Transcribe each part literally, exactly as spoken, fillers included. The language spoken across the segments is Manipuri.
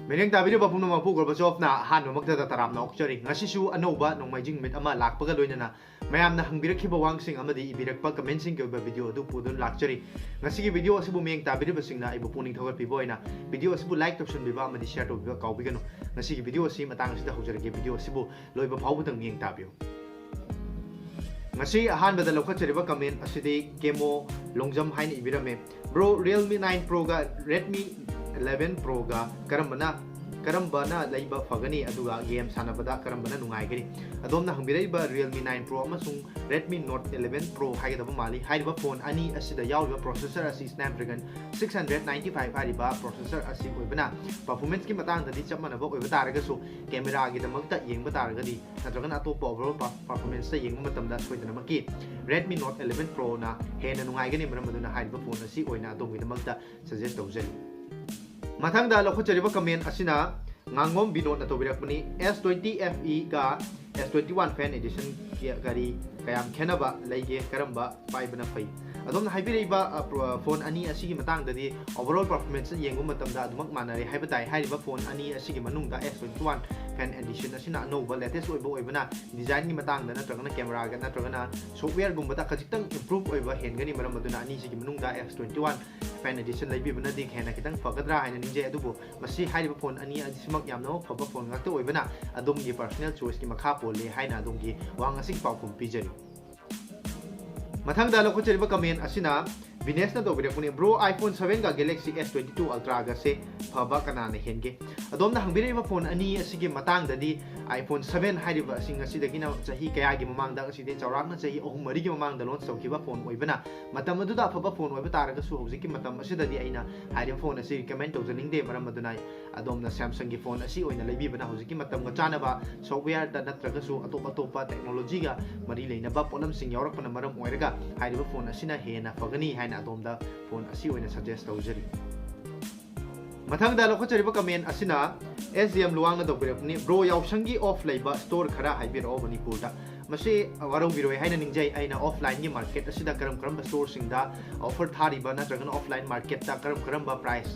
ꯃꯤꯠꯌꯦꯡ ꯇꯥꯕꯤꯔꯤꯕ ꯄꯨꯝꯅꯃꯛꯄꯨ ꯒꯣꯔꯕꯥꯆꯣꯞꯅ ꯑꯍꯥꯟꯕꯃꯛꯇꯗ ꯇꯔꯥꯝꯅ ꯑꯣꯛꯆꯔꯤ꯫ ꯉꯁꯤꯁꯨ ꯑꯅꯧꯕ ꯅꯣꯡꯃꯥꯏꯖꯤꯡ ꯅꯨꯃꯤꯠ ꯑꯃ ꯂꯥꯛꯄꯒ ꯂꯣꯏꯅꯅ ꯃꯌꯥꯝꯅ ꯍꯪꯕꯤꯔꯛꯈꯤꯕ ꯋꯥꯍꯪꯁꯤꯡ ꯑꯃꯗꯤ ꯏꯕꯤꯔꯛꯄ ꯀꯃꯦꯟꯁꯤꯡꯒꯤ ꯑꯣꯏꯕ ꯚꯤꯗꯤꯑꯣ ꯑꯗꯨ ꯄꯨꯗꯨꯅ ꯂꯥꯛꯆꯔꯤ꯫ ꯉꯁꯤꯒꯤ ꯚꯤꯗꯤꯑꯣ ꯑꯁꯤꯕꯨ ꯃꯤꯠꯌꯦꯡ ꯇꯥꯕꯤꯔꯤꯕꯁꯤꯡꯅ ꯑꯩꯕꯨ ꯄꯨꯛꯅꯤꯡ ꯊꯧꯒꯠꯄꯤꯕ ꯑꯣꯏꯅ ꯚꯤꯗꯤꯑꯣ ꯑꯁꯤꯕꯨ ꯂꯥꯏꯛ ꯇꯧꯁꯤꯟꯕꯤꯕ ꯑꯃꯗꯤ ꯁꯤꯌꯔ ꯇꯧꯕꯤꯕ ꯀꯥꯎꯕꯤꯒꯅꯨ꯫ ꯉꯁꯤꯒꯤ ꯚꯤꯗꯤꯑꯣ ꯑꯁꯤ ꯃꯇꯥꯡ ꯑꯁꯤꯗ ꯍꯧꯖꯔꯒꯦ꯫ ꯚꯤꯗꯤꯑꯣ ꯑꯁꯤꯕꯨ ꯂꯣꯏꯕ ꯐꯥꯎꯕꯗꯪ ꯃꯤꯠꯌꯦꯡ ꯇꯥꯕꯤꯌꯨ꯫ ꯉꯁꯤ ꯑꯍꯥꯟꯕꯗ ꯂꯧꯈꯠꯆꯔꯤꯕ ꯀꯃꯦꯟ ꯑꯁꯤꯗꯤ ꯀꯦꯃꯣ ꯂꯣꯡꯖꯝ ꯍꯥꯏꯅ ꯏꯕꯤꯔꯝꯃꯤ꯫ Bro, Realme nine Pro ꯒ Redmi eleven Pro ꯒ ꯀꯔꯝꯕꯅ ꯀꯔꯝꯕꯅ ꯂꯩꯕ ꯐꯒꯅꯤ, ꯑꯗꯨꯒ ꯒꯦꯝ ꯁꯥꯟꯅꯕꯗ ꯀꯔꯝꯕꯅ ꯅꯨꯡꯉꯥꯏꯒꯅꯤ? ꯑꯗꯣꯝꯅ ꯍꯪꯕꯤꯔꯛꯏꯕ Realme nine Pro ꯑꯃꯁꯨꯡ Redmi Note eleven Pro ꯍꯥꯏꯒꯗꯕ ꯃꯥꯜꯂꯤ꯫ ꯍꯥꯏꯔꯤꯕ ꯐꯣꯟ ꯑꯅꯤ ꯑꯁꯤꯗ ꯌꯥꯎꯔꯤꯕ ꯄ꯭ꯔꯣꯁꯦꯁꯔ ꯑꯁꯤ Snapdragon six hundred ninety five ꯍꯥꯏꯔꯤꯕ ꯄ꯭ꯔꯣꯁꯦꯁꯔ ꯑꯁꯤ ꯑꯣꯏꯕꯅ, ꯄꯔꯐꯣꯔꯃꯦꯟꯁꯀꯤ ꯃꯇꯥꯡꯗꯗꯤ ꯆꯞ ꯃꯥꯟꯅꯕ ꯑꯣꯏꯕ ꯇꯥꯔꯒꯁꯨ, ꯀꯦꯃꯦꯔꯥꯒꯤꯗꯃꯛꯇ ꯌꯦꯡꯕ ꯇꯥꯔꯒꯗꯤ ꯅꯠꯇ꯭ꯔꯒꯅ ꯑꯇꯣꯞꯄ ꯑꯣꯚꯔꯑꯣꯜ ꯄꯔꯐꯣꯔꯃꯦꯟꯁꯇ ꯌꯦꯡꯕ ꯃꯇꯝꯗ ꯁꯣꯏꯗꯅꯃꯛꯀꯤ Redmi Note eleven Pro ꯅ ꯍꯦꯟꯅ ꯅꯨꯡꯉꯥꯏꯒꯅꯤ꯫ ꯃꯔꯝ ꯑꯗꯨꯅ ꯍꯥꯏꯔꯤꯕ ꯐꯣꯟ ꯑꯁꯤ ꯑꯣꯏꯅ ꯑꯗꯣꯝꯒꯤꯗꯃꯛꯇ ꯁꯖꯦꯁ ꯇꯧꯖꯔꯤ꯫ ꯃꯊꯪꯗ ꯂꯧꯈꯠꯆꯔꯤꯕ ꯀꯃꯦꯟ ꯑꯁꯤꯅ ꯉꯥꯉꯣꯝ ꯕꯤꯅꯣꯗꯅ ꯇꯧꯕꯤꯔꯛꯄꯅꯤ꯫ S twenty F E ꯒ S twenty one Fan Edition ꯀꯔꯤ ꯀꯌꯥꯝ ꯈꯦꯠꯅꯕ ꯂꯩꯒꯦ? ꯀꯔꯝꯕ ꯄꯥꯏꯕꯅ ꯐꯩ? ꯑꯗꯣꯝꯅ ꯍꯥꯏꯕꯤꯔꯛꯏꯕ, ꯑ, ꯄ꯭ꯔꯣ-, ꯐꯣꯟ ꯑꯅꯤ ꯑꯁꯤꯒꯤ ꯃꯇꯥꯡꯗꯗꯤ ꯑꯣꯚꯔꯑꯣꯜ ꯄꯔꯐꯣꯔꯃꯦꯟꯁ ꯌꯦꯡꯕ ꯃꯇꯝꯗ ꯑꯗꯨꯃꯛ ꯃꯥꯟꯅꯔꯦ ꯍꯥꯏꯕ ꯇꯥꯏ꯫ ꯍꯥꯏꯔꯤꯕ ꯐꯣꯟ ꯑꯅꯤ ꯑꯁꯤꯒꯤ ꯃꯅꯨꯡꯗ S twenty one Fan Edition ꯑꯁꯤꯅ ꯑꯅꯧꯕ ꯂꯦꯇꯦꯁ ꯑꯣꯏꯕ ꯑꯣꯏꯕꯅ ꯗꯤꯖꯥꯏꯟꯒꯤ ꯃꯇꯥꯡꯗ ꯅꯠꯇ꯭ꯔꯒꯅ ꯀꯦꯃꯦꯔꯥꯒ ꯅꯠꯇ꯭ꯔꯒꯅ ꯁꯣꯐꯋꯦꯌꯔꯒꯨꯝꯕꯗ ꯈꯖꯤꯛꯇꯪ ꯏꯝꯄ꯭ꯔꯨꯞ ꯑꯣꯏꯕ ꯍꯦꯟꯒꯅꯤ꯫ ꯃꯔꯝ ꯑꯗꯨꯅ ꯑꯅꯤꯁꯤꯒꯤ ꯃꯅꯨꯡꯗ S twenty one Fan Edition ꯂꯩꯕꯤꯕꯅꯗꯤ ꯍꯦꯟꯅ ꯈꯤꯇꯪ ꯐꯒꯗ꯭ꯔꯥ ꯍꯥꯏꯅ ꯅꯤꯡꯖꯩ꯫ ꯑꯗꯨꯕꯨ ꯃꯁꯤ ꯍꯥꯏꯔꯤꯕ ꯐꯣꯟ ꯑꯅꯤ ꯑꯁꯤꯃꯛ ꯌꯥꯝꯅꯃꯛ ꯐꯕ ꯐꯣꯟ ꯉꯥꯛꯇ ꯑꯣꯏꯕꯅ ꯑꯗꯣꯝꯒꯤ ꯄꯔꯁꯣꯅꯦꯜ ꯆꯣꯏꯁꯀꯤ ꯃꯈꯥ ꯄꯣꯜꯂꯦ ꯍꯥꯏꯅ ꯑꯗꯣꯝꯒꯤ ꯋꯥꯍꯪ ꯑꯁꯤꯒꯤ ꯄꯥꯎꯈꯨꯝ ꯄꯤꯖꯔꯤ꯫ ꯃꯊꯪꯗ ꯂꯧꯈꯠꯆꯔꯤꯕ ꯀꯃꯦꯟ ꯑꯁꯤꯅ ꯕꯤꯅꯦꯁꯅ ꯇꯧꯕꯤꯔꯛꯄꯅꯤ꯫ Bro, iPhone seven ꯒ Galaxy S twenty two Ultra ꯒꯁꯦ ꯐꯕ ꯀꯅꯥꯅ ꯍꯦꯟꯒꯦ? ꯑꯗꯣꯝꯅ ꯍꯪꯕꯤꯔꯛꯏꯕ ꯐꯣꯟ ꯑꯅꯤ ꯑꯁꯤꯒꯤ ꯃꯇꯥꯡꯗꯗꯤ iPhone seven ꯍꯥꯏꯔꯤꯕ ꯑꯁꯤ ꯉꯁꯤꯗꯒꯤꯅ ꯆꯍꯤ ꯀꯌꯥꯒꯤ ꯃꯃꯥꯡꯗ, ꯉꯁꯤꯗꯤ ꯆꯥꯎꯔꯥꯛꯅ ꯆꯍꯤ ꯑꯍꯨꯝ ꯃꯔꯤꯒꯤ ꯃꯃꯥꯡꯗ ꯂꯣꯟꯁ ꯇꯧꯈꯤꯕ ꯐꯣꯟ ꯑꯣꯏꯕꯅ, ꯃꯇꯝ ꯑꯗꯨꯗ ꯑꯐꯕ ꯐꯣꯟ ꯑꯣꯏꯕ ꯇꯥꯔꯒꯁꯨ ꯍꯧꯖꯤꯛꯀꯤ ꯃꯇꯝ ꯑꯁꯤꯗꯗꯤ ꯑꯩꯅ ꯍꯥꯏꯔꯤꯕ ꯐꯣꯟ ꯑꯁꯤ ꯔꯤꯀꯃꯦꯟ ꯇꯧꯖꯅꯤꯡꯗꯦ꯫ ꯃꯔꯝ ꯑꯗꯨꯅ ꯑꯗꯣꯝꯅ Samsung ꯒꯤ ꯐꯣꯟ ꯑꯁꯤ ꯑꯣꯏꯅ ꯂꯩꯕꯤꯕꯅ ꯍꯧꯖꯤꯛꯀꯤ ꯃꯇꯝꯒ ꯆꯥꯟꯅꯕ ꯁꯣꯐꯋꯦꯌꯔꯗ ꯅꯠꯇ꯭ꯔꯒꯁꯨ ꯑꯇꯣꯞ ꯑꯇꯣꯞꯄ ꯇꯦꯛꯅꯣꯂꯣꯖꯤꯒ ꯃꯔꯤ ꯂꯩꯅꯕ ꯄꯣꯠꯂꯝꯁꯤꯡ ꯌꯥꯎꯔꯛꯄꯅ ꯃꯔꯝ ꯑꯣꯏꯔꯒ ꯍꯥꯏꯔꯤꯕ ꯐꯣꯟ ꯑꯁꯤꯅ ꯍꯦꯟꯅ ꯐꯒꯅꯤ ꯍꯥꯏꯅ ꯑꯗꯣꯝꯗ ꯐꯣꯟ ꯑꯁꯤ ꯑꯣꯏꯅ ꯁꯖꯦꯁ ꯇꯧꯖꯔꯤ꯫ ꯃꯊꯪꯗ ꯂꯧꯈꯠꯆꯔꯤꯕ ꯀꯃꯦꯟ ꯑꯁꯤꯅ S D M ꯂꯨꯋꯥꯡꯅ ꯇꯧꯕꯤꯔꯛꯄꯅꯤ꯫ Bro, ꯌꯥꯎꯁꯪꯒꯤ ꯑꯣꯐ ꯂꯩꯕ ꯁ꯭ꯇꯣꯔ ꯈꯔ ꯍꯥꯏꯕꯤꯔꯛꯑꯣ ꯃꯅꯤꯄꯨꯔꯗ꯫ ꯃꯁꯤ ꯋꯥꯔꯧꯕꯤꯔꯣꯏ ꯍꯥꯏꯅ ꯅꯤꯡꯖꯩ꯫ ꯑꯩꯅ offlineꯒꯤ market ꯑꯁꯤꯗ ꯀꯔꯝ ꯀꯔꯝꯕ storeꯁꯤꯡꯗ offer ꯊꯥꯔꯤꯕ ꯅꯠꯇ꯭ꯔꯒꯅ offline marketꯇ ꯀꯔꯝ ꯀꯔꯝꯕ price,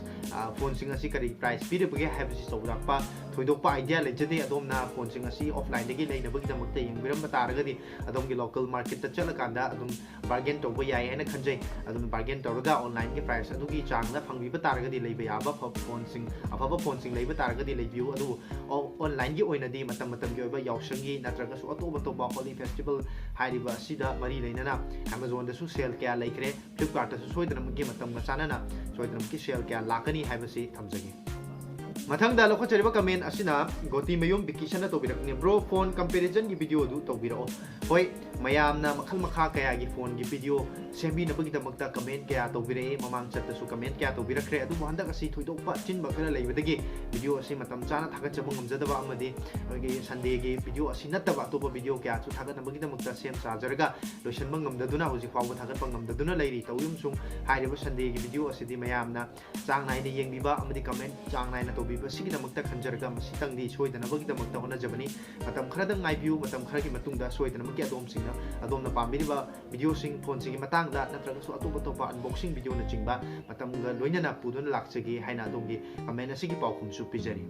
ꯐꯣꯟꯁꯤꯡ ꯑꯁꯤ ꯀꯔꯤ price ꯄꯤꯔꯤꯕꯒꯦ ꯍꯥꯏꯕꯁꯤ ꯆꯥꯎꯔꯥꯛꯄ ꯊꯣꯏꯗꯣꯛꯄ idea ꯂꯩꯖꯗꯦ꯫ ꯑꯗꯣꯝꯅ ꯐꯣꯟꯁꯤꯡ ꯑꯁꯤ offlineꯗꯒꯤ ꯂꯩꯅꯕꯒꯤꯗꯃꯛꯇ ꯌꯦꯡꯕꯤꯔꯝꯕ ꯇꯥꯔꯒꯗꯤ ꯑꯗꯣꯝꯒꯤ local marketꯇ ꯆꯠꯂꯀꯥꯟꯗ ꯑꯗꯨꯝ bargain ꯇꯧꯕ ꯌꯥꯏ ꯍꯥꯏꯅ ꯈꯟꯖꯩ꯫ ꯑꯗꯨꯅ bargain ꯇꯧꯔꯒ onlineꯒꯤ price ꯑꯗꯨꯒꯤ ꯆꯥꯡꯗ ꯐꯪꯕꯤꯕ ꯇꯥꯔꯒꯗꯤ ꯂꯩꯕ ꯌꯥꯕ ꯐ-, ꯐꯣꯟꯁꯤꯡ, ꯑꯐꯕ ꯐꯣꯟꯁꯤꯡ ꯂꯩꯕ ꯇꯥꯔꯒꯗꯤ ꯂꯩꯕꯤꯌꯨ꯫ ꯑꯗꯨꯕꯨ ꯑꯣ-, onlineꯒꯤ ꯑꯣꯏꯅꯗꯤ ꯃꯇꯝ ꯃꯇꯝꯒꯤ ꯑꯣꯏꯕ ꯌꯥꯎꯁꯪꯒꯤ ꯅꯠꯇ꯭ꯔꯒꯁꯨ ꯑꯇꯣꯞ ꯑꯇꯣꯞꯄ Holi festival ꯍꯥꯏꯔꯤꯕ ꯑꯁꯤꯗ ꯃꯔꯤ ꯂꯩꯅꯅ Amazonꯗꯁꯨ sale ꯀꯌꯥ ꯂꯩꯈ꯭ꯔꯦ, Flipkartꯇꯁꯨ ꯁꯣꯏꯗꯅꯃꯛꯀꯤ ꯃꯇꯝꯒ ꯆꯥꯟꯅꯅ ꯁꯣꯏꯗꯅꯃꯛꯀꯤ sale ꯀꯌꯥ ꯂꯥꯛꯀꯅꯤ ꯍꯥꯏꯕꯁꯤ ꯊꯝꯖꯒꯦ꯫ ꯃꯊꯪꯗ ꯂꯧꯈꯠꯆꯔꯤꯕ comment ꯑꯁꯤꯅ ꯒꯣꯇꯤꯃꯌꯨꯝ ꯕꯤꯀꯤꯁꯟꯅ ꯇꯧꯕꯤꯔꯛꯄꯅꯤ, "Bro, phone comparisonꯒꯤ video ꯑꯗꯨ ꯇꯧꯕꯤꯔꯛꯑꯣ"꯫ ꯍꯣꯏ, ꯃꯌꯥꯝꯅ ꯃꯈꯜ ꯃꯈꯥ ꯀꯌꯥꯒꯤ phoneꯒꯤ video ꯁꯦꯝꯕꯤꯅꯕꯒꯤꯗꯃꯛꯇ comment ꯀꯌꯥ ꯇꯧꯕꯤꯔꯛꯏ, ꯃꯃꯥꯡ ꯆꯠꯇꯁꯨ comment ꯀꯌꯥ ꯇꯧꯕꯤꯔꯛꯈ꯭ꯔꯦ꯫ ꯑꯗꯨꯕꯨ ꯍꯟꯗꯛ ꯑꯁꯤ ꯊꯣꯏꯗꯣꯛꯄ ꯑꯆꯤꯟꯕ ꯈꯔ ꯂꯩꯕꯗꯒꯤ video ꯑꯁꯤ ꯃꯇꯝ ꯆꯥꯅ ꯊꯥꯒꯠꯆꯕ ꯉꯝꯖꯗꯕ ꯑꯃꯗꯤ ꯑꯩꯈꯣꯏꯒꯤ Sundayꯒꯤ video ꯑꯁꯤ ꯅꯠꯇꯕ ꯑꯇꯣꯞꯄ video ꯀꯌꯥꯁꯨ ꯊꯥꯒꯠꯅꯕꯒꯤꯗꯃꯛꯇ ꯁꯦꯝ ꯁꯥꯖꯔꯒ ꯂꯣꯏꯁꯤꯟꯕ ꯉꯝꯗꯗꯨꯅ ꯍꯧꯖꯤꯛ ꯐꯥꯎꯕ ꯊꯥꯒꯠꯄ ꯉꯝꯗꯗꯨꯅ ꯂꯩꯔꯤ꯫ ꯇꯧꯔꯤꯕꯁꯨꯡ ꯍꯥꯏꯔꯤꯕ Sundayꯒꯤ video ꯑꯁꯤꯗꯤ ꯃꯌꯥꯝꯅ ꯆꯥꯡ ꯅꯥꯏꯅ ꯌꯦꯡꯕꯤꯕ ꯑꯃꯗꯤ comment ꯆꯥꯡ ꯅꯥꯏꯅ ꯇꯧꯕꯤꯕ ꯑꯁꯤꯒꯤꯗꯃꯛꯇ ꯈꯟꯖꯔꯒ ꯃꯁꯤꯇꯪꯗꯤ ꯁꯣꯏꯗꯅꯕꯒꯤꯗꯃꯛꯇ ꯍꯣꯠꯅꯖꯕꯅꯤ꯫ ꯃꯇꯝ ꯈꯔꯗꯪ ꯉꯥꯏꯕꯤꯌꯨ, ꯃꯇꯝ ꯈꯔꯒꯤ ꯃꯇꯨꯡꯗ ꯁꯣꯏꯗꯅꯃꯛꯀꯤ ꯑꯗꯣꯝꯁꯤꯡꯅ ꯑꯗꯣꯝꯅ ꯄꯥꯝꯕꯤꯔꯤꯕ videoꯁꯤꯡ, phoneꯁꯤꯡꯒꯤ ꯃꯇꯥꯡꯗ ꯅꯠꯇ꯭ꯔꯒꯁꯨ ꯑꯇꯣꯞ ꯑꯇꯣꯞꯄ unboxing videoꯅꯆꯤꯡꯕ ꯃꯇꯝꯒ ꯂꯣꯏꯅꯅ ꯄꯨꯗꯨꯅ ꯂꯥꯛꯆꯒꯦ ꯍꯥꯏꯅ ꯑꯗꯣꯝꯒꯤ comment ꯑꯁꯤꯒꯤ ꯄꯥꯎꯈꯨꯝꯁꯨ ꯄꯤꯖꯔꯤ꯫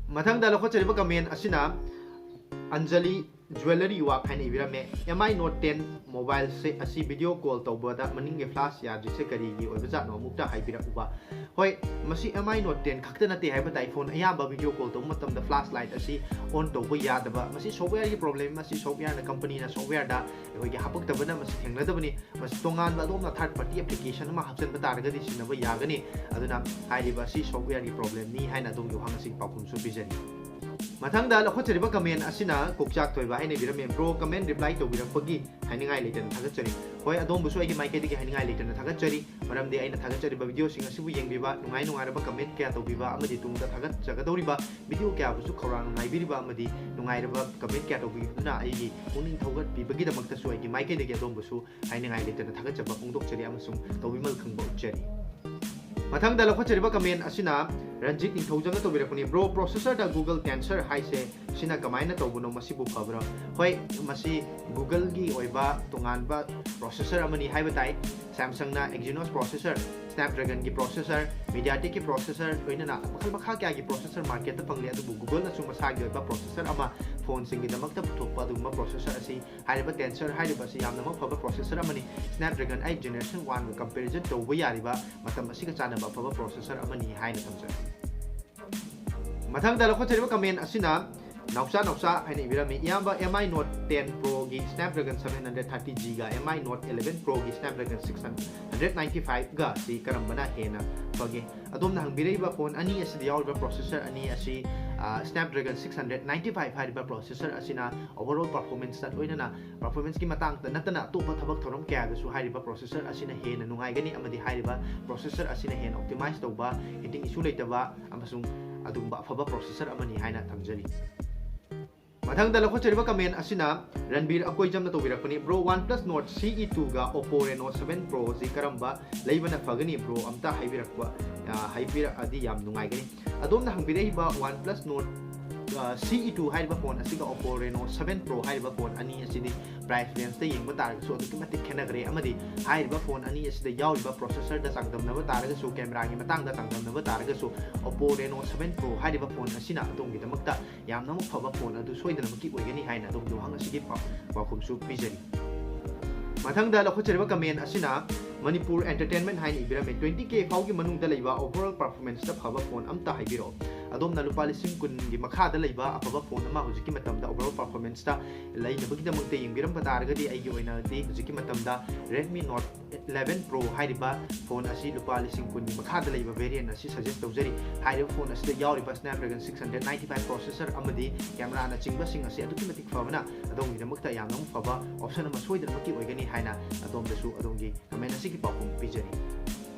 ꯃꯊꯪꯗ ꯂꯧꯈꯠꯆꯔꯤꯕ comment ꯑꯁꯤꯅ ꯑꯟꯖꯂꯤ Jewellery Work ꯍꯥꯏꯅ ꯏꯕꯤꯔꯝꯃꯦ, "M I Note ten mobileꯁꯦ ꯑꯁꯤ video call ꯇꯧꯕꯗ ꯃꯅꯤꯡꯒꯤ flash ꯌꯥꯗ꯭ꯔꯤꯁꯦ ꯀꯔꯤꯒꯤ ꯑꯣꯏꯕꯖꯥꯠꯅꯣ? ꯑꯃꯨꯛꯇ ꯍꯥꯏꯕꯤꯔꯛꯎꯕ"꯫ ꯍꯣꯏ, ꯃꯁꯤ M I Note ten ꯈꯛꯇ ꯅꯠꯇꯦ ꯍꯥꯏꯕ ꯇꯥꯏ꯫ Phone ꯑꯌꯥꯝꯕ video call ꯇꯧꯕ ꯃꯇꯝꯗ flash light ꯑꯁꯤ on ꯇꯧꯕ ꯌꯥꯗꯕ, ꯃꯁꯤ softwareꯒꯤ problem, ꯃꯁꯤ softwareꯅ, companyꯅ softwareꯗ ꯑꯩꯈꯣꯏꯒꯤ ꯍꯥꯄꯛꯇꯕꯅ ꯃꯁꯤ ꯊꯦꯡꯅꯗꯕꯅꯤ꯫ ꯃꯁꯤ ꯇꯣꯉꯥꯟꯕ ꯑꯗꯣꯝꯅ third party application ꯑꯃ ꯍꯥꯞꯆꯤꯟꯕ ꯇꯥꯔꯒꯗꯤ ꯁꯤꯖꯤꯟꯅꯕ ꯌꯥꯒꯅꯤ꯫ ꯑꯗꯨꯅ ꯍꯥꯏꯔꯤꯕ ꯑꯁꯤ softwareꯒꯤ problemꯅꯤ ꯍꯥꯏꯅ ꯑꯗꯣꯝꯒꯤ ꯋꯥꯍꯪ ꯑꯁꯤꯒꯤ ꯄꯥꯎꯈꯨꯝꯁꯨ ꯄꯤꯖꯔꯤ꯫ ꯃꯊꯪꯗ ꯂꯧꯈꯠꯆꯔꯤꯕ comment ꯑꯁꯤꯅ ꯀꯣꯛꯆꯥꯛ ꯊꯣꯏꯕ ꯍꯥꯏꯅ ꯏꯕꯤꯔꯝꯃꯤ꯫ "Bro, comment reply ꯇꯧꯕꯤꯔꯛꯄꯒꯤ ꯍꯥꯏꯅꯤꯡꯉꯥꯏ ꯂꯩꯇꯅ ꯊꯥꯒꯠꯆꯔꯤ"꯫ ꯍꯣꯏ, ꯑꯗꯣꯝꯕꯨꯁꯨ ꯑꯩꯒꯤ ꯃꯥꯏꯀꯩꯗꯒꯤ ꯍꯥꯏꯅꯤꯡꯉꯥꯏ ꯂꯩꯇꯅ ꯊꯥꯒꯠꯆꯔꯤ, ꯃꯔꯝꯗꯤ ꯑꯩꯅ ꯊꯥꯒꯠꯆꯔꯤꯕ videoꯁꯤꯡ ꯑꯁꯤꯕꯨ ꯌꯦꯡꯕꯤꯕ, ꯅꯨꯡꯉꯥꯏ ꯅꯨꯡꯉꯥꯏꯔꯕ comment ꯀꯌꯥ ꯇꯧꯕꯤꯕ ꯑꯃꯗꯤ ꯇꯨꯡꯗ ꯊꯥꯒꯠꯆꯒꯗꯧꯔꯤꯕ video ꯀꯌꯥꯕꯨꯁꯨ ꯈꯧꯔꯥꯡꯅ ꯉꯥꯏꯕꯤꯔꯤꯕ ꯑꯃꯗꯤ ꯅꯨꯡꯉꯥꯏꯔꯕ comment ꯀꯌꯥ ꯇꯧꯕꯤꯕꯗꯨꯅ ꯑꯩꯒꯤ ꯄꯨꯛꯅꯤꯡ ꯊꯧꯒꯠꯄꯤꯕꯒꯤꯗꯃꯛꯇꯁꯨ ꯑꯩꯒꯤ ꯃꯥꯏꯀꯩꯗꯒꯤ ꯑꯗꯣꯝꯕꯨꯁꯨ ꯍꯥꯏꯅꯤꯡꯉꯥꯏ ꯂꯩꯇꯅ ꯊꯥꯒꯠꯆꯕ ꯐꯣꯡꯗꯣꯛꯆꯔꯤ ꯑꯃꯁꯨꯡ ꯇꯧꯕꯤꯃꯜ ꯈꯪꯕ ꯎꯠꯆꯔꯤ꯫ ꯃꯊꯪꯗ ꯂꯧꯈꯠꯆꯔꯤꯕ comment ꯑꯁꯤꯅ ꯔꯟꯖꯤꯠ ꯅꯤꯡꯊꯧꯖꯝꯅ ꯇꯧꯕꯤꯔꯛꯄꯅꯤ, "Bro, processor ꯗ Google Tensor ꯍꯥꯏꯁꯦ ꯁꯤꯅ ꯀꯃꯥꯏꯅ ꯇꯧꯕꯅꯣ? ꯃꯁꯤꯕꯨ ꯐꯕ꯭ꯔꯣ?" ꯍꯣꯏ, ꯃꯁꯤ Google ꯒꯤ ꯑꯣꯏꯕ ꯇꯣꯉꯥꯟꯕ processor ꯑꯃꯅꯤ ꯍꯥꯏꯕ ꯇꯥꯏ꯫ Samsung ꯅ Exynos processor, Snapdragon ꯒꯤ processor, MediaTek ꯀꯤ processor, ꯂꯣꯏꯅꯅ ꯃꯈꯜ ꯃꯈꯥ ꯀꯌꯥꯒꯤ processor market ꯇ ꯐꯪꯂꯤ꯫ ꯑꯗꯨꯕꯨ Google ꯅꯁꯨ ꯃꯁꯥꯒꯤ ꯑꯣꯏꯕ processor ꯑꯃ phone ꯁꯤꯡꯒꯤꯗꯃꯛꯇ ꯄꯨꯊꯣꯛꯄ ꯑꯗꯨꯒꯨꯝꯕ processor ꯑꯁꯤ, ꯍꯥꯏꯔꯤꯕ Tensor ꯍꯥꯏꯔꯤꯕ ꯑꯁꯤ ꯌꯥꯝꯅꯃꯛ ꯐꯕ processor ꯑꯃꯅꯤ꯫ Snapdragon eight generation one ꯒ comparison ꯇꯧꯕ ꯌꯥꯔꯤꯕ ꯃꯇꯝ ꯑꯁꯤꯒ ꯆꯥꯟꯅꯕ ꯑꯐꯕ processor ꯑꯃꯅꯤ ꯍꯥꯏꯅ ꯊꯝꯖꯒꯦ꯫ ꯃꯊꯪꯗ ꯂꯧꯈꯠꯆꯔꯤꯕ comment ꯑꯁꯤꯅ ꯅꯥꯎꯆꯥ ꯅꯥꯎꯆꯥ ꯍꯥꯏꯅ ꯏꯕꯤꯔꯝꯃꯤ, "ꯏꯌꯥꯝꯕ, M I Note ten Pro ꯒꯤ Snapdragon seven hundred thirty G ꯒ M I Note eleven Pro ꯒꯤ Snapdragon six hundred ninety-five ꯒ ꯁꯤ ꯀꯔꯝꯕꯅ ꯍꯦꯟꯅ ꯐꯒꯦ?" ꯑꯗꯣꯝꯅ ꯍꯪꯕꯤꯔꯛꯏꯕ phone ꯑꯅꯤ ꯑꯁꯤꯗ ꯌꯥꯎꯔꯤꯕ processor ꯑꯅꯤ ꯑꯁꯤ, ꯑ, Snapdragon six hundred ninety-five ꯍꯥꯏꯔꯤꯕ processor ꯑꯁꯤꯅ overall performance ꯇ ꯂꯣꯏꯅꯅ, performance ꯀꯤ ꯃꯇꯥꯡꯗ ꯅꯠꯇꯅ ꯑꯇꯣꯞꯄ ꯊꯕꯛ ꯊꯧꯔꯝ ꯀꯌꯥꯗꯁꯨ ꯍꯥꯏꯔꯤꯕ processor ꯑꯁꯤꯅ ꯍꯦꯟꯅ ꯅꯨꯡꯉꯥꯏꯒꯅꯤ, ꯑꯃꯗꯤ ꯍꯥꯏꯔꯤꯕ processor ꯑꯁꯤꯅ ꯍꯦꯟꯅ optimize ꯇꯧꯕ, heating issue ꯂꯩꯇꯕ ꯑꯃꯁꯨꯡ ꯑꯗꯨꯒꯨꯝꯕ ꯑꯐꯕ processor ꯑꯃꯅꯤ ꯍꯥꯏꯅ ꯊꯝꯖꯔꯤ꯫ ꯃꯊꯪꯗ ꯂꯧꯈꯠꯆꯔꯤꯕ comment ꯑꯁꯤꯅ ꯔꯟꯕꯤꯔ ꯑꯀꯣꯏꯖꯝꯅ ꯇꯧꯕꯤꯔꯛꯄꯅꯤ, "Bro, OnePlus Nord C E two ꯒ Oppo Reno seven Pro ꯁꯤ ꯀꯔꯝꯕ ꯂꯩꯕꯅ ꯐꯒꯅꯤ bro? ꯑꯝꯇ ꯍꯥꯏꯕꯤꯔꯛꯄ, ꯑ, ꯍꯥꯏꯕꯤꯔꯛꯑꯗꯤ ꯌꯥꯝ ꯅꯨꯡꯉꯥꯏꯒꯅꯤ꯫ ꯑꯗꯣꯝꯅ ꯍꯪꯕꯤꯔꯛꯏꯕ OnePlus Nord, ꯑ, C E two ꯍꯥꯏꯔꯤꯕ phone ꯑꯁꯤꯒ Oppo Reno seven Pro ꯍꯥꯏꯔꯤꯕ phone ꯑꯅꯤ ꯑꯁꯤꯗꯤ price range ꯇ ꯌꯦꯡꯕ ꯇꯥꯔꯒꯁꯨ ꯑꯗꯨꯛꯀꯤ ꯃꯇꯤꯛ ꯈꯦꯠꯅꯈ꯭ꯔꯦ꯫ ꯑꯃꯗꯤ ꯍꯥꯏꯔꯤꯕ phone ꯑꯅꯤ ꯑꯁꯤꯗ ꯌꯥꯎꯔꯤꯕ processor ꯗ ꯆꯥꯡꯗꯝꯅꯕ ꯇꯥꯔꯒꯁꯨ, camera ꯒꯤ ꯃꯇꯥꯡꯗ ꯆꯥꯡꯗꯝꯅꯕ ꯇꯥꯔꯒꯁꯨ, Oppo Reno seven Pro ꯍꯥꯏꯔꯤꯕ phone ꯑꯁꯤꯅ ꯑꯗꯣꯝꯒꯤꯗꯃꯛꯇ ꯌꯥꯝꯅꯃꯛ ꯐꯕ phone ꯑꯗꯨ ꯁꯣꯏꯗꯅꯃꯛꯀꯤ ꯑꯣꯏꯒꯅꯤ ꯍꯥꯏꯅ ꯑꯗꯣꯝꯒꯤ ꯋꯥꯍꯪ ꯑꯁꯤꯒꯤ ꯄꯥꯎ-, ꯄꯥꯎꯈꯨꯝꯁꯨ ꯄꯤꯖꯔꯤ꯫ ꯃꯊꯪꯗ ꯂꯧꯈꯠꯆꯔꯤꯕ comment ꯑꯁꯤꯅ ꯃꯅꯤꯄꯨꯔ Entertainment ꯍꯥꯏꯅ ꯏꯕꯤꯔꯝꯃꯤ, "Twenty K ꯐꯥꯎꯒꯤ ꯃꯅꯨꯡꯗ ꯂꯩꯕ overall performance ꯇ ꯐꯕ phone ꯑꯝꯇ ꯍꯥꯏꯕꯤꯔꯛꯑꯣ꯫" ꯑꯗꯣꯝꯅ ꯂꯨꯄꯥ ꯂꯤꯁꯤꯡ ꯀꯨꯟꯒꯤ ꯃꯈꯥꯗ ꯂꯩꯕ ꯑꯐꯕ phone ꯑꯃ ꯍꯧꯖꯤꯛꯀꯤ ꯃꯇꯝꯗ overall performance ꯇ ꯂꯩꯅꯕꯒꯤꯗꯃꯛꯇ ꯌꯦꯡꯕꯤꯔꯝꯕ ꯇꯥꯔꯒꯗꯤ, ꯑꯩꯒꯤ ꯑꯣꯏꯅꯗꯤ ꯍꯧꯖꯤꯛꯀꯤ ꯃꯇꯝꯗ Redmi Note eleven Pro ꯍꯥꯏꯔꯤꯕ phone ꯑꯁꯤ ꯂꯨꯄꯥ ꯂꯤꯁꯤꯡ ꯀꯨꯟꯒꯤ ꯃꯈꯥꯗ ꯂꯩꯕ variant ꯑꯁꯤ suggest ꯇꯧꯖꯔꯤ꯫ ꯍꯥꯏꯔꯤꯕ phone ꯑꯁꯤꯗ ꯌꯥꯎꯔꯤꯕ Snapdragon six hundred ninety-five processor ꯑꯃꯗꯤ camera ꯅꯆꯤꯡꯕꯁꯤꯡ ꯑꯁꯤ ꯑꯗꯨꯛꯀꯤ ꯃꯇꯤꯛ ꯐꯕꯅ ꯑꯗꯣꯝꯒꯤꯗꯃꯛꯇ ꯌꯥꯝꯅ ꯐꯕ option ꯑꯃ ꯁꯣꯏꯗꯅꯃꯛꯀꯤ ꯑꯣꯏꯒꯅꯤ ꯍꯥꯏꯅ ꯑꯗꯣꯝꯗꯁꯨ ꯑꯗꯣꯝꯒꯤ comment ꯑꯁꯤꯒꯤ ꯄꯥꯎꯈꯨꯝ ꯄꯤꯖꯔꯤ꯫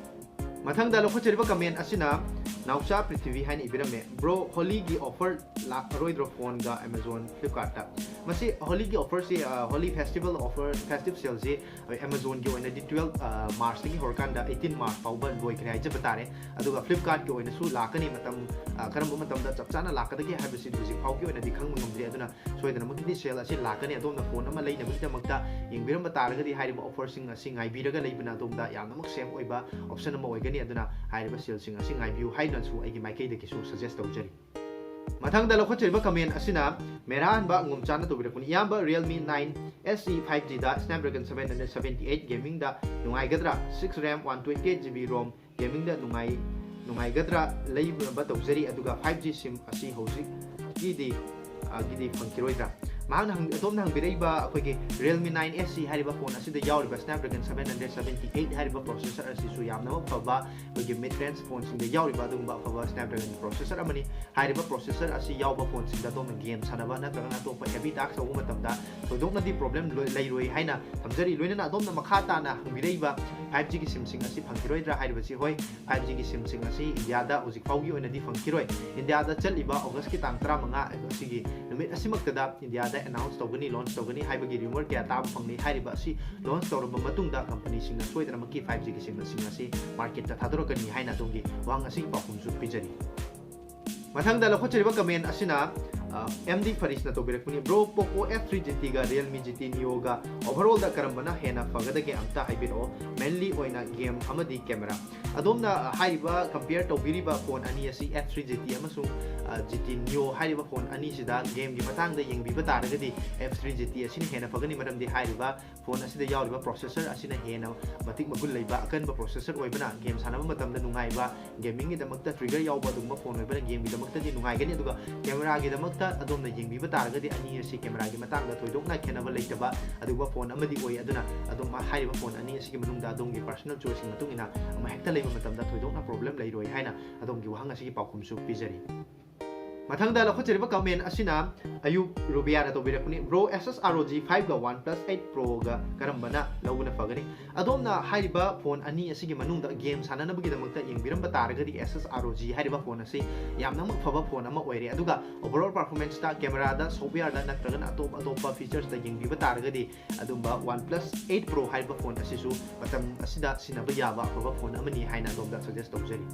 ꯃꯊꯪꯗ ꯂꯧꯈꯠꯆꯔꯤꯕ comment ꯑꯁꯤꯅ ꯅꯥꯎꯆꯥ ꯄ꯭ꯔꯤꯊꯤꯕꯤ ꯍꯥꯏꯅ ꯏꯕꯤꯔꯝꯃꯦ, "ꯕ꯭ꯔꯣ, ꯍꯣꯂꯤꯒꯤ ꯑꯣꯐꯔ ꯂꯥꯛꯑꯔꯣꯏꯗ꯭ꯔꯣ ꯐꯣꯟꯒ ꯑꯦꯃꯥꯖꯣꯟ ꯐ꯭ꯂꯤꯞꯀꯥꯔꯠꯇ?" ꯃꯁꯤ ꯍꯣꯂꯤꯒꯤ ꯑꯣꯐꯔꯁꯤ, ꯑ, ꯍꯣꯂꯤ ꯐꯦꯁꯇꯤꯚꯦꯜ ꯑꯣꯐꯔ, ꯐꯦꯁꯇꯤꯚ ꯁꯦꯜꯁꯤ ꯑꯦꯃꯥꯖꯣꯟꯒꯤ ꯑꯣꯏꯅꯗꯤ ꯇ꯭ꯋꯦꯜꯐ, ꯑ, ꯃꯥꯔꯆꯇꯒꯤ ꯍꯧꯔꯀꯥꯟꯗ ꯑꯩꯠꯇꯤꯟ ꯃꯥꯔꯆ ꯐꯥꯎꯕ ꯂꯣꯏꯈ꯭ꯔꯦ ꯍꯥꯏꯖꯕ ꯇꯥꯔꯦ꯫ ꯑꯗꯨꯒ ꯐ꯭ꯂꯤꯞꯀꯥꯔꯠꯀꯤ ꯑꯣꯏꯅꯁꯨ ꯂꯥꯛꯀꯅꯤ, ꯃꯇꯝ, ꯑ, ꯀꯔꯝꯕ ꯃꯇꯝꯗ ꯆꯞ ꯆꯥꯅ ꯂꯥꯛꯀꯗꯒꯦ ꯍꯥꯏꯕꯁꯤ ꯍꯧꯖꯤꯛ ꯐꯥꯎꯒꯤ ꯑꯣꯏꯅꯗꯤ ꯈꯪꯕ ꯉꯝꯗ꯭ꯔꯤ꯫ ꯑꯗꯨꯅ ꯁꯣꯏꯗꯅꯃꯛꯀꯤꯗꯤ ꯁꯦꯜ ꯑꯁꯤ ꯂꯥꯛꯀꯅꯤ꯫ ꯑꯗꯣꯝꯅ ꯐꯣꯟ ꯑꯃ ꯂꯩꯅꯕꯒꯤꯗꯃꯛꯇ ꯌꯦꯡꯕꯤꯔꯝꯕ ꯇꯥꯔꯒꯗꯤ ꯍꯥꯏꯔꯤꯕ ꯑꯣꯐꯔꯁꯤꯡ ꯑꯁꯤ ꯉꯥꯏꯕꯤꯔꯒ ꯂꯩꯕꯅ ꯑꯗꯣꯝꯗ ꯌꯥꯝꯅꯃꯛ ꯁꯦꯐ ꯑꯣꯏꯕ ꯑꯣꯞꯁꯟ ꯑꯃ ꯑꯣꯏꯒꯅꯤ꯫ ꯑꯗꯨꯅ ꯍꯥꯏꯔꯤꯕ ꯁꯦꯜꯁꯤꯡ ꯑꯁꯤ ꯉꯥꯏꯕꯤꯌꯨ ꯍꯥꯏꯅꯁꯨ ꯑꯩꯒꯤ ꯃꯥꯏꯀꯩꯗꯒꯤꯁꯨ ꯁꯖꯦꯁ ꯇꯧꯖꯔꯤ꯫ ꯃꯊꯪꯗ ꯂꯧꯈꯠꯆꯔꯤꯕ ꯀꯃꯦꯟ ꯑꯁꯤꯅ ꯃꯦꯔꯥ ꯍꯟꯕ ꯉꯣꯝꯆꯥꯅ ꯇꯧꯕꯤꯔꯛꯄꯅꯤ꯫ "ꯏꯌꯥꯝꯕ, Realme nine S E five G ꯗ Snapdragon seven hundred seventy eight gaming ꯗ ꯅꯨꯡꯉꯥꯏꯒꯗ꯭ꯔꯥ? Six RAM, one twenty eight GB ROM gaming ꯗ ꯅꯨꯡꯉꯥꯏ-, ꯅꯨꯡꯉꯥꯏꯒꯗ꯭ꯔꯥ? ꯂꯩꯅꯕ ꯇꯧꯖꯔꯤ, ꯑꯗꯨꯒ five G SIM ꯑꯁꯤ ꯍꯧꯖꯤꯛꯀꯤꯗꯤ, ꯑ, ꯒꯤꯗꯤ ꯐꯪꯈꯤꯔꯣꯏꯗ꯭ꯔꯥ?" ꯃꯍꯥꯛꯅ ꯍꯪ-, ꯑꯗꯣꯝꯅ ꯍꯪꯕꯤꯔꯛꯏꯕ ꯑꯩꯈꯣꯏꯒꯤ Realme nine S E ꯍꯥꯏꯔꯤꯕ ꯐꯣꯟ ꯑꯁꯤꯗ ꯌꯥꯎꯔꯤꯕ Snapdragon seven hundred seventy eight ꯍꯥꯏꯔꯤꯕ ꯄ꯭ꯔꯣꯁꯦꯁꯔ ꯑꯁꯤꯁꯨ ꯌꯥꯝꯅꯃꯛ ꯐꯕ ꯑꯩꯈꯣꯏꯒꯤ mid range ꯐꯣꯟꯁꯤꯡꯗ ꯌꯥꯎꯔꯤꯕ ꯑꯗꯨꯒꯨꯝꯕ ꯑꯐꯕ Snapdragon ꯄ꯭ꯔꯣꯁꯦꯁꯔ ꯑꯃꯅꯤ꯫ ꯍꯥꯏꯔꯤꯕ ꯄ꯭ꯔꯣꯁꯦꯁꯔ ꯑꯁꯤ ꯌꯥꯎꯕ ꯐꯣꯟꯁꯤꯡꯗ ꯑꯗꯣꯝꯅ ꯒꯦꯝ ꯁꯥꯟꯅꯕ ꯅꯠꯇ꯭ꯔꯒꯅ ꯑꯇꯣꯞꯄ heavy task ꯇꯧꯕ ꯃꯇꯝꯗ ꯊꯣꯏꯗꯣꯛꯅꯗꯤ ꯄ꯭ꯔꯣꯕ꯭ꯂꯦꯝ ꯂꯣꯏ-, ꯂꯩꯔꯣꯏ ꯍꯥꯏꯅ ꯊꯝꯖꯔꯤ꯫ ꯂꯣꯏꯅꯅ ꯑꯗꯣꯝꯅ ꯃꯈꯥ ꯇꯥꯅ ꯍꯪꯕꯤꯔꯛꯏꯕ five G ꯒꯤ SIM ꯁꯤꯡ ꯑꯁꯤ ꯐꯪꯈꯤꯔꯣꯏꯗ꯭ꯔꯥ ꯍꯥꯏꯔꯤꯕꯁꯤ, ꯍꯣꯏ, five G ꯒꯤ SIM ꯁꯤꯡ ꯑꯁꯤ ꯏꯟꯗꯤꯌꯥꯗ ꯍꯧꯖꯤꯛ ꯐꯥꯎꯒꯤ ꯑꯣꯏꯅꯗꯤ ꯐꯪꯈꯤꯔꯣꯏ꯫ ꯏꯟꯗꯤꯌꯥꯗ ꯆꯠꯂꯤꯕ ꯑꯣꯒꯁꯀꯤ ꯇꯥꯡ ꯇꯔꯥꯃꯉꯥ ꯑꯁꯤꯒꯤ ꯅꯨꯃꯤꯠ ꯑꯁꯤꯃꯛꯇꯗ ꯏꯟꯗꯤꯌꯥꯗ announce ꯇꯧꯒꯅꯤ, launch ꯇꯧꯒꯅꯤ ꯍꯥꯏꯕꯒꯤ rumor ꯀꯌꯥ ꯇꯥꯕ ꯐꯪꯅꯩ꯫ ꯍꯥꯏꯔꯤꯕ ꯑꯁꯤ launch ꯇꯧꯔꯕ ꯃꯇꯨꯡꯗ ꯀꯝꯄꯅꯤꯁꯤꯡꯅ ꯁꯣꯏꯗꯅꯃꯛꯀꯤ five G ꯒꯤ SIM ꯁꯤꯡ ꯑꯁꯤ market ꯇ ꯊꯥꯗꯣꯔꯛꯀꯅꯤ ꯍꯥꯏꯅ ꯑꯗꯣꯝꯒꯤ ꯋꯥꯍꯪ ꯑꯁꯤꯒꯤ ꯄꯥꯎꯈꯨꯝꯁꯨ ꯄꯤꯖꯔꯤ꯫ ꯃꯊꯪꯗ ꯂꯧꯈꯠꯆꯔꯤꯕ ꯀꯃꯦꯟ ꯑꯁꯤꯅ, ꯑ, M D ꯐꯔꯤꯁꯅ ꯇꯧꯕꯤꯔꯛꯄꯅꯤ꯫ "Bro, Poco F three G T ꯒ Realme G T Neo ꯒ overall ꯗ ꯀꯔꯝꯕꯅ ꯍꯦꯟꯅ ꯐꯒꯗꯒꯦ ꯑꯝꯇ ꯍꯥꯏꯕꯤꯔꯛꯑꯣ, mainly ꯑꯣꯏꯅ ꯒꯦꯝ ꯑꯃꯗꯤ ꯀꯦꯃꯦꯔꯥ?" ꯑꯗꯣꯝꯅ, ꯑ, ꯍꯥꯏꯔꯤꯕ compare ꯇꯧꯕꯤꯔꯤꯕ ꯐꯣꯟ ꯑꯅꯤ ꯑꯁꯤ, F three G T ꯑꯃꯁꯨꯡ, ꯑ, G T Neo ꯍꯥꯏꯔꯤꯕ ꯐꯣꯟ ꯑꯅꯤꯁꯤꯗ ꯒꯦꯝꯒꯤ ꯃꯇꯥꯡꯗ ꯌꯦꯡꯕꯤꯕ ꯇꯥꯔꯒꯗꯤ F three G T ꯑꯁꯤꯅ ꯍꯦꯟꯅ ꯐꯒꯅꯤ꯫ ꯃꯔꯝꯗꯤ ꯍꯥꯏꯔꯤꯕ ꯐꯣꯟ ꯑꯁꯤꯗ ꯌꯥꯎꯔꯤꯕ ꯄ꯭ꯔꯣꯁꯦꯁꯔ ꯑꯁꯤꯅ ꯍꯦꯟꯅ ꯃꯇꯤꯛ ꯃꯒꯨꯟ ꯂꯩꯕ ꯑꯀꯟꯕ ꯄ꯭ꯔꯣꯁꯦꯁꯔ ꯑꯣꯏꯕꯅ ꯒꯦꯝ ꯁꯥꯟꯅꯕ ꯃꯇꯝꯗ ꯅꯨꯡꯉꯥꯏꯕ, ꯒꯦꯃꯤꯡꯒꯤꯗꯃꯛꯇ trigger ꯌꯥꯎꯕ ꯑꯗꯨꯒꯨꯝꯕ ꯐꯣꯟ ꯑꯣꯏꯕꯅ ꯒꯦꯝꯒꯤꯗꯃꯛꯇꯗꯤ ꯅꯨꯡꯉꯥꯏꯒꯅꯤ꯫ ꯑꯗꯨꯒ ꯀꯦꯃꯦꯔꯥꯒꯤꯗꯃꯛꯇ ꯑꯗꯣꯝꯅ ꯌꯦꯡꯕꯤꯕ ꯇꯥꯔꯒꯗꯤ ꯑꯅꯤ ꯑꯁꯤ ꯀꯦꯃꯦꯔꯥꯒꯤ ꯃꯇꯥꯡꯗ ꯊꯣꯏꯗꯣꯛꯅ ꯈꯦꯠꯅꯕ ꯂꯩꯇꯕ ꯑꯗꯨꯒꯨꯝꯕ ꯐꯣꯟ ꯑꯃꯗꯤ ꯑꯣꯏ꯫ ꯑꯗꯨꯅ ꯑꯗꯨꯝ ꯍꯥꯏꯔꯤꯕ ꯐꯣꯟ ꯑꯅꯤ ꯑꯁꯤꯒꯤ ꯃꯅꯨꯡꯗ ꯑꯗꯣꯝꯒꯤ personal choice ꯀꯤ ꯃꯇꯨꯡ ꯏꯟꯅ ꯑꯃ ꯍꯦꯛꯇ ꯂꯩꯕ ꯃꯇꯝꯗ ꯊꯣꯏꯗꯣꯛꯅ ꯄ꯭ꯔꯣꯕ꯭ꯂꯦꯝ ꯂꯩꯔꯣꯏ ꯍꯥꯏꯅ ꯑꯗꯣꯝꯒꯤ ꯋꯥꯍꯪ ꯑꯁꯤꯒꯤ ꯄꯥꯎꯈꯨꯝꯁꯨ ꯄꯤꯖꯔꯤ꯫ ꯃꯊꯪꯗ ꯂꯧꯈꯠꯆꯔꯤꯕ comment ꯑꯁꯤꯅ ꯑꯌꯨꯕ ꯔꯨꯕꯤꯌꯥꯅ ꯇꯧꯕꯤꯔꯛꯄꯅꯤ꯫ Bro, Asus ROG five ꯒ OnePlus eight Pro ꯒ ꯀꯔꯝꯕꯅ ꯂꯧꯕꯅ ꯐꯒꯅꯤ? ꯑꯗꯣꯝꯅ ꯍꯥꯏꯔꯤꯕ phone ꯑꯅꯤ ꯑꯁꯤꯒꯤ ꯃꯅꯨꯡꯗ game ꯁꯥꯟꯅꯅꯕꯒꯤꯗꯃꯛꯇ ꯌꯦꯡꯕꯤꯔꯝꯕ ꯇꯥꯔꯒꯗꯤ Asus ROG ꯍꯥꯏꯔꯤꯕ phone ꯑꯁꯤ ꯌꯥꯝꯅꯃꯛ ꯐꯕ phone ꯑꯃ ꯑꯣꯏꯔꯦ꯫ ꯑꯗꯨꯒ overall performance ꯇ, camera ꯗ, software ꯗ ꯅꯠꯇ꯭ꯔꯒꯅ ꯑꯇꯣꯞ ꯑꯇꯣꯞꯄ features ꯇ ꯌꯦꯡꯕꯤꯕ ꯇꯥꯔꯒꯗꯤ ꯑꯗꯨꯝꯕ OnePlus eight Pro ꯍꯥꯏꯔꯤꯕ phone ꯑꯁꯤꯁꯨ ꯃꯇꯝ ꯑꯁꯤꯗ ꯁꯤꯖꯤꯟꯅꯕ ꯌꯥꯕ ꯑꯐꯕ phone ꯑꯃꯅꯤ ꯍꯥꯏꯅ ꯑꯗꯣꯝꯗ suggest ꯇꯧꯖꯔꯤ꯫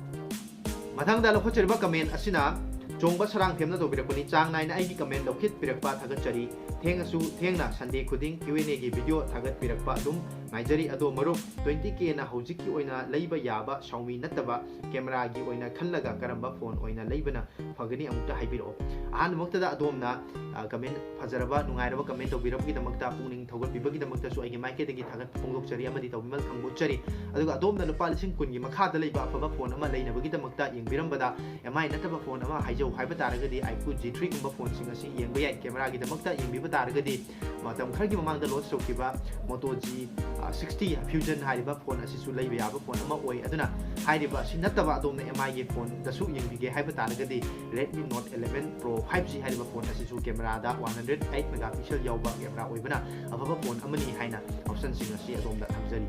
ꯃꯊꯪꯗ ꯂꯧꯈꯠꯆꯔꯤꯕ comment ꯑꯁꯤꯅ ꯆꯣꯡꯕ ꯁꯔꯥꯡꯊꯦꯝꯅ ꯇꯧꯕꯤꯔꯛꯄꯅꯤ꯫ ꯆꯥꯡ ꯅꯥꯏꯅ ꯑꯩꯒꯤ comment ꯂꯧꯈꯤꯠꯄꯤꯔꯛꯄ ꯊꯥꯒꯠꯆꯔꯤ꯫ ꯊꯦꯡꯉꯁꯨ ꯊꯦꯡꯅ Sunday ꯈꯨꯗꯤꯡ Q and A ꯒꯤ video ꯊꯥꯒꯠꯄꯤꯔꯛꯄ ꯑꯗꯨꯝ ꯉꯥꯏꯖꯔꯤ꯫ ꯑꯗꯣ ꯃꯔꯨꯞ, twenty K ꯅ ꯍꯧꯖꯤꯛꯀꯤ ꯑꯣꯏꯅ ꯂꯩꯕ ꯌꯥꯕ Xiaomi ꯅꯠꯇꯕ camera ꯒꯤ ꯑꯣꯏꯅ ꯈꯜꯂꯒ ꯀꯔꯝꯕ phone ꯑꯣꯏꯅ ꯂꯩꯕꯅ ꯐꯒꯅꯤ ꯑꯃꯨꯛꯇ ꯍꯥꯏꯕꯤꯔꯛꯑꯣ꯫ ꯑꯍꯥꯟꯕꯃꯛꯇꯗ ꯑꯗꯣꯝꯅ, ꯑ, comment, ꯐꯖꯔꯕ, ꯅꯨꯡꯉꯥꯏꯔꯕ comment ꯇꯧꯕꯤꯔꯛꯄꯒꯤꯗꯃꯛꯇ, ꯄꯨꯛꯅꯤꯡ ꯊꯧꯒꯠꯄꯤꯕꯒꯤꯗꯃꯛꯇꯁꯨ ꯑꯩꯒꯤ ꯃꯥꯏꯀꯩꯗꯒꯤ ꯊꯥꯒꯠꯄ ꯐꯣꯡꯗꯣꯛꯆꯔꯤ ꯑꯃꯗꯤ ꯇꯧꯕꯤꯃꯜ ꯈꯪꯕꯣꯠꯆꯔꯤ꯫ ꯑꯗꯨꯒ ꯑꯗꯣꯝꯅ ꯂꯨꯄꯥ ꯂꯤꯁꯤꯡ ꯀꯨꯟꯒꯤ ꯃꯈꯥꯗ ꯂꯩꯕ ꯑꯐꯕ phone ꯑꯃ ꯂꯩꯅꯕꯒꯤꯗꯃꯛꯇ ꯌꯦꯡꯕꯤꯔꯝꯕꯗ, M I ꯅꯠꯇꯕ phone ꯑꯃ ꯍꯥꯏꯖꯧ ꯍꯥꯏꯕ ꯇꯥꯔꯒꯗꯤ, iQOO G three ꯒꯨꯝꯕ phone ꯁꯤꯡ ꯑꯁꯤ ꯌꯦꯡꯕ ꯌꯥꯏ꯫ Camera ꯒꯤꯗꯃꯛꯇ ꯌꯦꯡꯕꯤꯕ ꯇꯥꯔꯒꯗꯤ, ꯃꯇꯝ ꯈꯔꯒꯤ ꯃꯃꯥꯡꯗ launch ꯇꯧꯈꯤꯕ Moto G, ꯑ, sixty Fusion ꯍꯥꯏꯔꯤꯕ phone ꯑꯁꯤꯁꯨ ꯂꯩꯕ ꯌꯥꯕ phone ꯑꯃ ꯑꯣꯏ꯫ ꯑꯗꯨꯅ ꯍꯥꯏꯔꯤꯕ ꯑꯁꯤ ꯅꯠꯇꯕ ꯑꯗꯣꯝꯅ M I ꯒꯤ phone ꯗꯁꯨ ꯌꯦꯡꯕꯤꯒꯦ ꯍꯥꯏꯕ ꯇꯥꯔꯒꯗꯤ, Redmi Note eleven Pro five G ꯍꯥꯏꯔꯤꯕ phone ꯑꯁꯤꯁꯨ camera ꯗ one hundred eight megapixel ꯌꯥꯎꯕ camera ꯑꯣꯏꯕꯅ ꯑꯐꯕ phone ꯑꯃꯅꯤ ꯍꯥꯏꯅ option ꯁꯤꯡ ꯑꯁꯤ ꯑꯗꯣꯝꯗ ꯊꯝꯖꯔꯤ꯫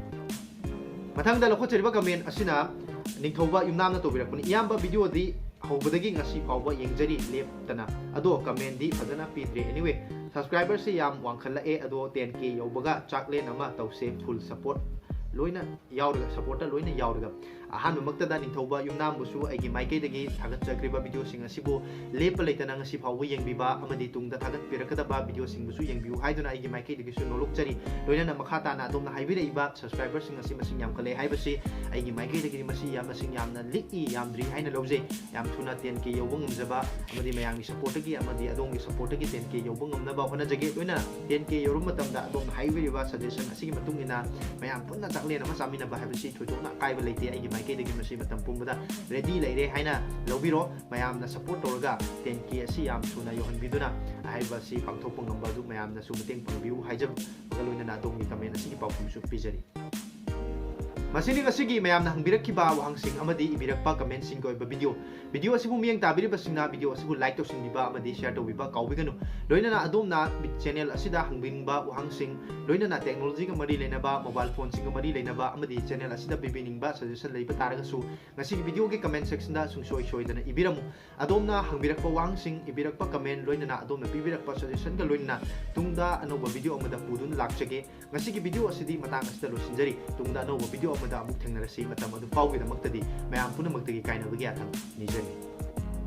ꯃꯊꯪꯗ ꯂꯧꯈꯠꯆꯔꯤꯕ comment ꯑꯁꯤꯅ ꯅꯤꯡꯊꯧꯕ ꯌꯨꯝꯅꯥꯝꯅ ꯇꯧꯕꯤꯔꯛꯄꯅꯤ꯫ ꯏꯌꯥꯝꯕ, video ꯗꯤ ꯍꯧꯕꯗꯒꯤ ꯉꯁꯤ ꯐꯥꯎꯕ ꯌꯦꯡꯖꯔꯤ ꯂꯦꯞꯇꯅ, ꯑꯗꯣ comment ꯗꯤ ꯐꯖꯅ ꯄꯤꯗ꯭ꯔꯦ꯫ Anyway, subscriber ꯁꯦ ꯌꯥꯝ ꯋꯥꯡꯈꯠꯂꯛꯑꯦ, ꯑꯗꯣ ten K ꯌꯧꯕꯒ ꯆꯥꯛꯂꯦꯟ ꯑꯃ ꯇꯧꯁꯦ, full support ꯂꯣꯏꯅ ꯌꯥꯎꯔꯒ, support ꯇ ꯂꯣꯏꯅ ꯌꯥꯎꯔꯒ꯫ ꯑꯍꯥꯟꯕꯃꯛꯇꯗ ꯅꯤꯡꯊꯧꯕ ꯌꯨꯝꯅꯥꯝꯕꯨꯁꯨ ꯑꯩꯒꯤ ꯃꯥꯏꯀꯩꯗꯒꯤ ꯊꯥꯒꯠꯆꯈ꯭ꯔꯤꯕ video ꯁꯤꯡ ꯑꯁꯤꯕꯨ ꯂꯦꯞꯄ ꯂꯩꯇꯅ ꯉꯁꯤ ꯐꯥꯎꯕ ꯌꯦꯡꯕꯤꯕ ꯑꯃꯗꯤ ꯇꯨꯡꯗ ꯊꯥꯒꯠꯄꯤꯔꯛꯀꯗꯕ video ꯁꯤꯡꯕꯨꯁꯨ ꯌꯦꯡꯕꯤꯌꯨ ꯍꯥꯏꯗꯨꯅ ꯑꯩꯒꯤ ꯃꯥꯏꯀꯩꯗꯒꯤꯁꯨ ꯅꯣꯂꯣꯛꯆꯔꯤ꯫ ꯂꯣꯏꯅꯅ ꯃꯈꯥ ꯇꯥꯅ ꯑꯗꯣꯝꯅ ꯍꯥꯏꯕꯤꯔꯛꯏꯕ subscriber ꯁꯤꯡ ꯑꯁꯤ ꯃꯁꯤꯡ ꯌꯥꯝꯈꯠꯂꯦ ꯍꯥꯏꯕꯁꯤ ꯑꯩꯒꯤ ꯃꯥꯏꯀꯩꯗꯒꯤꯗꯤ ꯃꯁꯤ ꯌꯥꯝ, ꯃꯁꯤꯡ ꯌꯥꯝꯅ ꯂꯤꯛꯏ, ꯌꯥꯝꯗ꯭ꯔꯤ ꯍꯥꯏꯅ ꯂꯧꯖꯩ꯫ ꯌꯥꯝ ꯊꯨꯅ ten K ꯌꯧꯕ ꯉꯝꯖꯕ ꯑꯃꯗꯤ ꯃꯌꯥꯝꯒꯤ support ꯇꯒꯤ ꯑꯃꯗꯤ ꯑꯗꯣꯝꯒꯤ support ꯇꯒꯤ ten K ꯌꯧꯕ ꯉꯝꯅꯕ ꯍꯣꯠꯅꯖꯒꯦ꯫ ꯂꯣꯏꯅ ten K ꯌꯧꯔꯕ ꯃꯇꯝꯗ ꯑꯗꯣꯝꯅ ꯍꯥꯏꯕꯤꯔꯤꯕ suggestion ꯑꯁꯤꯒꯤ ꯃꯇꯨꯡ ꯏꯟꯅ ꯃꯌꯥꯝ ꯄꯨꯟꯅ ꯆꯥꯛꯂꯦꯟ ꯑꯃ ꯆꯥꯃꯤꯟꯅꯕ ꯍꯥꯏꯕꯁꯤ ꯊꯣꯏꯗꯣꯛꯅ ꯑꯀꯥꯏꯕ ꯂꯩꯇꯦ꯫ ꯑꯩꯒꯤ ꯃꯥꯏꯀꯩꯗꯒꯤ ꯃꯁꯤ ꯃꯇꯝ ꯄꯨꯝꯕꯗ ready ꯂꯩꯔꯦ ꯍꯥꯏꯅ ꯂꯧꯕꯤꯔꯣ꯫ ꯃꯌꯥꯝꯅ support ꯇꯧꯔꯒ ten K ꯑꯁꯤ ꯌꯥꯝ ꯊꯨꯅ ꯌꯧꯍꯟꯕꯤꯗꯨꯅ ꯑꯍꯥꯏꯕ ꯑꯁꯤ ꯄꯥꯡꯊꯣꯛꯄ ꯉꯝꯕ ꯑꯗꯨ ꯃꯌꯥꯝꯅꯁꯨ ꯃꯇꯦꯡ ꯄꯥꯡꯕꯤꯌꯨ ꯍꯥꯏꯖꯕꯒ ꯂꯣꯏꯅꯅ ꯑꯗꯣꯝꯒꯤ comment ꯑꯁꯤꯒꯤ ꯄꯥꯎꯈꯨꯝꯁꯨ ꯄꯤꯖꯔꯤ꯫ ꯃꯁꯤꯅꯤ ꯉꯁꯤꯒꯤ ꯃꯌꯥꯝꯅ ꯍꯪꯕꯤꯔꯛꯈꯤꯕ ꯋꯥꯍꯪꯁꯤꯡ ꯑꯃꯗꯤ ꯏꯕꯤꯔꯛꯄ comment ꯁꯤꯡꯒꯤ ꯑꯣꯏꯕ video꯫ Video ꯑꯁꯤꯕꯨ ꯃꯤꯠꯌꯦꯡ ꯇꯥꯕꯤꯔꯤꯕꯁꯤꯡꯅ video ꯑꯁꯤꯕꯨ like ꯇꯧꯁꯤꯟꯕꯤꯕ ꯑꯃꯗꯤ share ꯇꯧꯕꯤꯕ ꯀꯥꯎꯕꯤꯒꯅꯨ꯫ ꯂꯣꯏꯅꯅ ꯑꯗꯣꯝꯅ channel ꯑꯁꯤꯗ ꯍꯪꯕꯤꯅꯤꯡꯕ ꯋꯥꯍꯪꯁꯤꯡ, ꯂꯣꯏꯅꯅ technology ꯒ ꯃꯔꯤ ꯂꯩꯅꯕ, mobile phone ꯁꯤꯡꯒ ꯃꯔꯤ ꯂꯩꯅꯕ ꯑꯃꯗꯤ channel ꯑꯁꯤꯗ ꯄꯤꯕꯤꯅꯤꯡꯕ suggestion ꯂꯩꯕ ꯇꯥꯔꯒꯁꯨ ꯉꯁꯤꯒꯤ video ꯒꯤ comment section ꯗ ꯁꯨꯡꯁꯣꯏ ꯁꯣꯏꯗꯅ ꯏꯕꯤꯔꯝꯃꯨ꯫ ꯑꯗꯣꯝꯅ ꯍꯪꯕꯤꯔꯛꯄ ꯋꯥꯍꯪꯁꯤꯡ, ꯏꯕꯤꯔꯛꯄ comment, ꯂꯣꯏꯅꯅ ꯑꯗꯣꯝꯅ ꯄꯤꯕꯤꯔꯛꯄ suggestion ꯒ ꯂꯣꯏꯅꯅ ꯇꯨꯡꯗ ꯑꯅꯧꯕ video ꯑꯃꯗ ꯄꯨꯗꯨꯅ ꯂꯥꯛꯆꯒꯦ꯫ ꯉꯁꯤꯒꯤ video ꯑꯁꯤꯗꯤ ꯃꯇꯥꯡ ꯑꯁꯤꯗ ꯂꯣꯏꯁꯤꯟꯖꯔꯤ꯫ ꯇꯨꯡꯗ ꯑꯅꯧꯕ video ꯑꯃꯗ ꯑꯃꯨꯛ ꯊꯦꯡꯅꯔꯁꯤ꯫ ꯃꯇꯝ ꯑꯗꯨ ꯐꯥꯎꯒꯤꯗꯃꯛꯇꯗꯤ ꯃꯌꯥꯝ ꯄꯨꯝꯅꯃꯛꯇꯒꯤ ꯀꯥꯏꯅꯕꯒꯤ ꯌꯥꯊꯪ ꯅꯤꯖꯔꯤ꯫